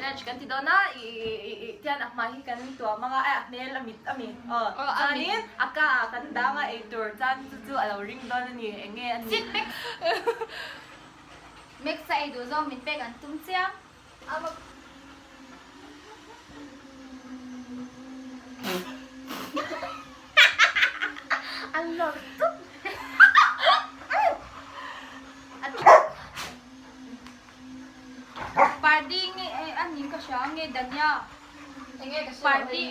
Challenge kan ti dawn a, i i tian a hmai hi kan tuam ang a, a hmel a mit a mi aw chuanin a ka ah kan dang a eitur chuan chu chu a lo ring dawn a ni eng nge a ni. Max a ei duh zawng min pek an tum chiang. An lawr tup. Party nge a ning ka hria nge Dania. Enge ka hria Party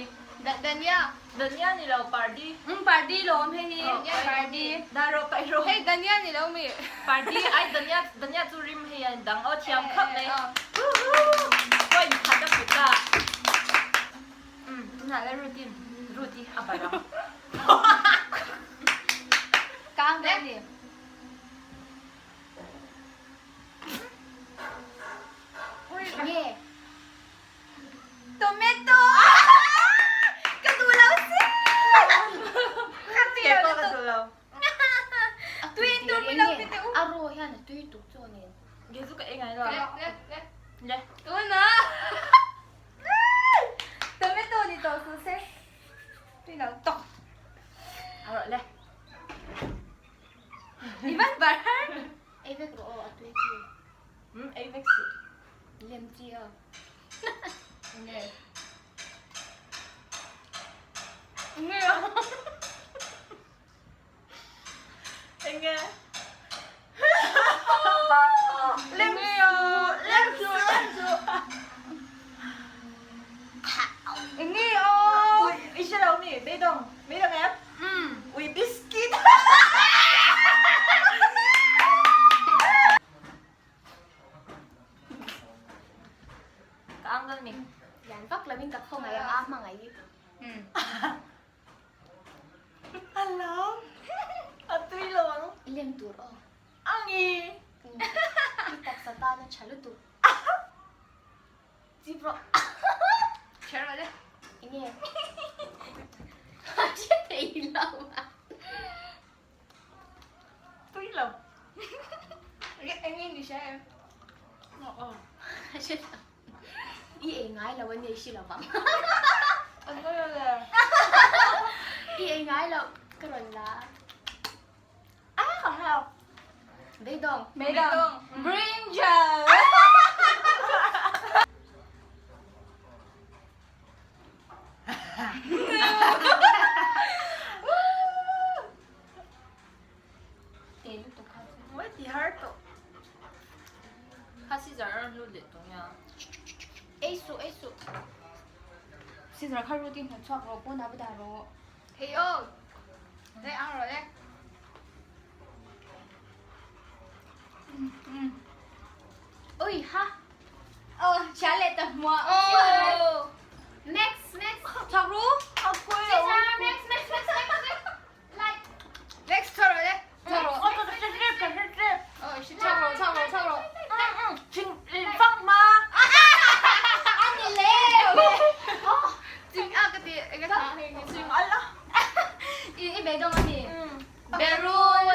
Dania. Dania ni lo Party. Um Party lawm hei hi. Party. Dah rawh paih rawh. Hei Dania ni lo mi. Party ai Dania Dania chu rim hei a dang aw thiam khawp mai. Woohoo. Point khat a put a. Um tunah le routine Ruth i a barh ang. Kang ve ni. Nge. Tomato! Ka duh lo si! Ka tui lo ka duh lo. Tui tur min lo pe teh u. A raw hian a tui tuk chu nen. Nge chu ka ei ngai lo. Le, le, le. Le. Tuna! Tomato ni tawh suh se. Tui lo tawk. A rawh le. I van bar har. Ei vek rawh aw a tui chi. Um ei vek suh. Lem chi aw. Nge. Nge. Enge. Lem suh, lem suh, lem suh. Enge aw. Ui, i hre lo mi, beidawng, beidawng em? Ui biscuit. Ka ang dawn mi. Lian vak lovin ka khawngaih ang a hmangaih hi. Hello. A tui lo ang. I lem tur aw. Angi. I taksa tan a tha lutuk. Chip rawh. Kher rawh le. Enge? A hre thei lo a. Tui lo. Enge ni hria em? Aw. A hre lo. I ei ngai lo a ni hri lo vang. A hre lo le. I ei ngai lo ka rawn la. A ka hre lo. Beidawng. Beidawng. Brinjal. Te lutuk kha chu. Mawi ti har tawh. Kha scissor a rawn lut leh tawh nia. Ei suh ei suh. Scissor kha rutin hnawt chhuak rawh pawn ah va dah rawh. Hei aw. Zai ang rawh le. Ui ha. Oh, chả lệ tập mùa. Oh. Max, Max. Chọc ru. Scissor, Max, Max, Max, Max, Max. Like. Max chọc rồi đấy. Chọc rồi. Ôi, cái trip, cái trip. Ờ, chọc rồi, chọc rồi, chọc rồi. Chính phong mà. Anh đi lẹ. Chính à cái gì? Cái thằng. Chính anh đó. I i bé đông anh đi. Berul.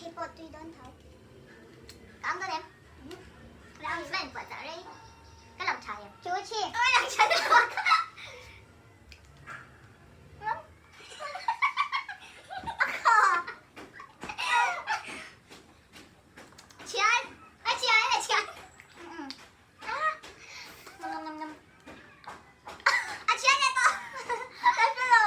Hei pawh tui dawn tho. Ka ang dawn em? Ka ang hian buah chah rei. Ka lang tha em? Chu chi. Oi lang tha lutuk. Chian. A chian a chian. Ngam ngam ngam. A chian leh tawh. Ka hre lo.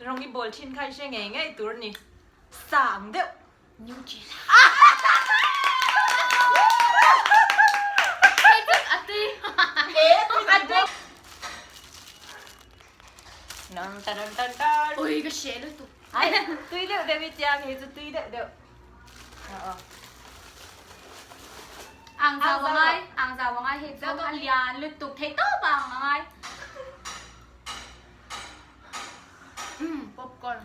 Rawng i bawl thin kha i hre ngei ngei tur a ni. Sa ang deuh. Nutella. Hei chu a tui. A tui. Tan tan tan tan. Ui ka hre lutuk. Ai tui deuh deuh i chiang hi chu tui deuh deuh. Ang zau a ngai, ang zau a ngai hei chu a lian lutuk theih tawp a ang a ngai. Umm popcorn.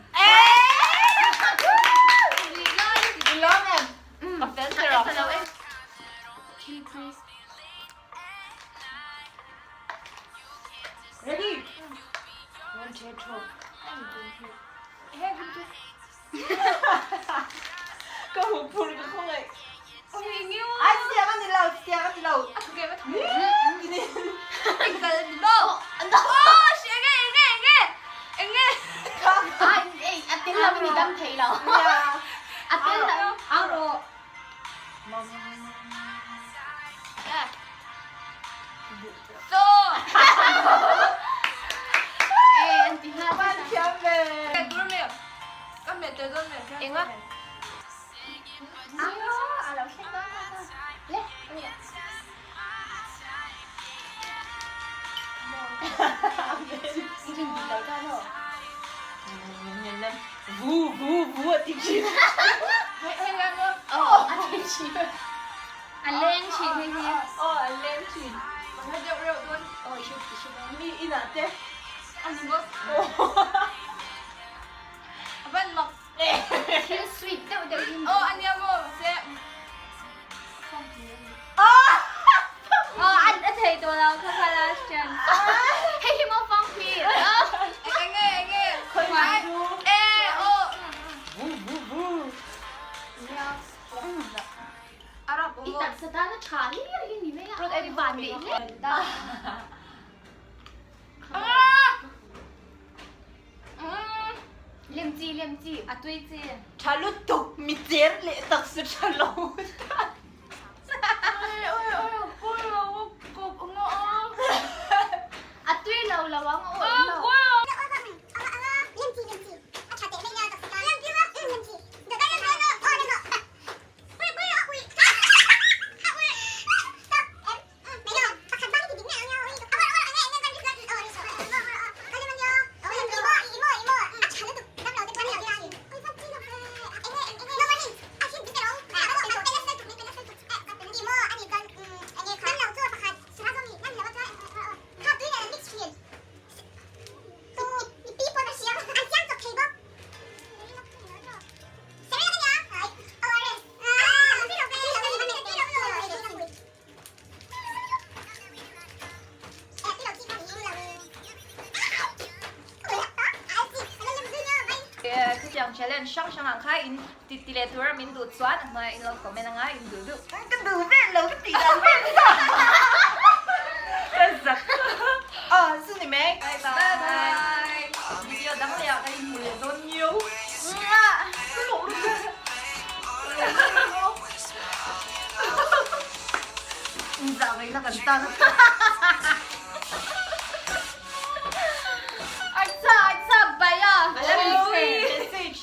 I lawm em? Ka fel che rawh. Chili please. Ready? One, two, three. Ka huh phur ka khaw ngaih. Ai chutiang a ni lo, chutiang a ni lo. A thu ke va thu. Tini. Kal ni lo. Oh, shi enge enge enge. Enge. Ai ei a tel lo in i dam thei lo. A tel lo. Ang ro. So. Ei an ti nghal Ban thiam ve. Tur me. Ka me te dawn me. Enga. A a lo thleng dawn ta ta. Le. I rin dik lo ta maw? Vu vu vu a ti thin. Hei hei lang maw? Aw a ti thin. A leng thin hei hi. Aw a leng thin. Ka deuh reuh dawn. Aw i hre i hre dawn. Mi inah te. A ni maw? A van mak. Thil sweet deuh deuh hi. Aw a nia maw? Se. Aw a thei tawh lo kha kha last chance. Hei hi maw fang phi. Enge enge. Khawi chu. E aw. Vu vu vu. Arab I taksa tan a tha hlir hi ni mai a. Rut Van leh hle. Lem chi lem chi. A tui chi. Tha lutuk mi cher leh taksa tha lo tan. A tui lo lo ang a awih lo. Khatiang challenge hrang hrang ang kha in ti ti leh tura min duh chuan a hnuaiah in lo comment anga in duh duh. Ka duh vel lo ka tih dan vel sa. Ka zak. Aw chu ni mai. Bye bye. Video dang leh ah ka inhmu leh dawn nio. Ka lawm lutuk. Inzah ngaihna kan tan a.